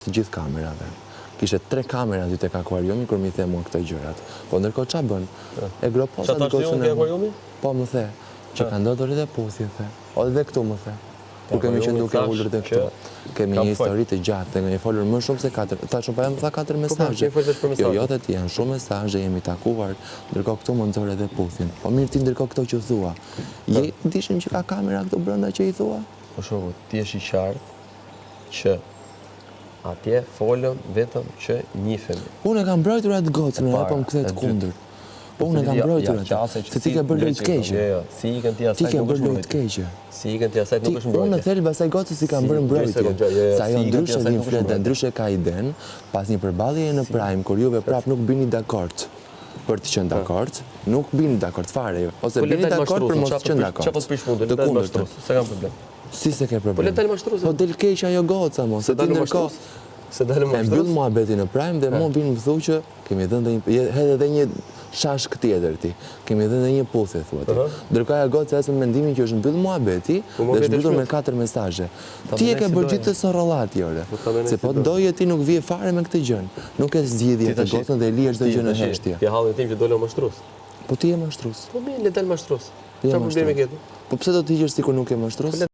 Të gjithë kamerave. Kishte tre kamera aty tek akuariumi kur m'i the mua këto gjërat. Po ndërkohë ça bën? E gropos atë gocën e akuariumi? Po më the, që ka ndodhur edhe puthje the. O edhe këtu më the. Kur kemi qenë duke ulur dhe këtu. Kemi një histori të gjatë dhe kemi folur më shumë se katër. Thashë po ajo më tha katër po, pra, mesazhe. Jo, jo the ti janë shumë mesazhe, jemi takuar. Ndërkohë këtu më nxore edhe puthjen. Po mirë ti ndërkohë këto që thua. Je dishim që ka kamera këtu brenda që i thua? Po shoku, ti je i qartë që atje folëm vetëm që njifemi. Unë e kam mbrojtur atë gocën, e po më kthet kundër. Po unë e kam mbrojtur atë. Se ti ke bërë lojë të keqe. Jo, jo, si ikën ti asaj nuk është mbrojtje. Ti ke bërë lojë të keqe. Si ikën ti asaj nuk është mbrojtje. Unë në thelb asaj gocës i kam bërë mbrojtje. Jo, jo, Se ajo ndryshe vin flet dhe ndryshe ka idenë, pas një përballjeje në prime kur juve prapë nuk bini dakord për të qenë dakord, nuk bini dakord fare ju. Ose po, bini dakord për mos të qenë dakord. Çfarë po të prish mundin? Të kundërtën. S'e kam problem. Si s'e ke problem? Po le të dalë mashtrues. Po del keq ajo goca mo, se ti ndërkohë se dalë mashtrues. E mbyll muhabetin në prime dhe mua vin më thu që kemi dhënë dhe një hedh edhe një shashk tjetër ti. Kemi dhënë dhe një puthje thua ti. Ndërkohë ajo goca ecën me mendimin që është mbyll muhabeti po, dhe është mbyllur me katër mesazhe. Ti e ke bërë gjithë këtë sorollat ore. Po, se po të doje ti nuk vije fare me këtë gjën. Nuk e zgjidhje të gocën dhe e lije çdo gjë në heshtje. Ti hallin tim që dole mashtrues. Po ti je mashtrues. Po mirë, le dal mashtrues. Çfarë problemi ke ti? Po pse do të hiqesh sikur nuk je mashtrues?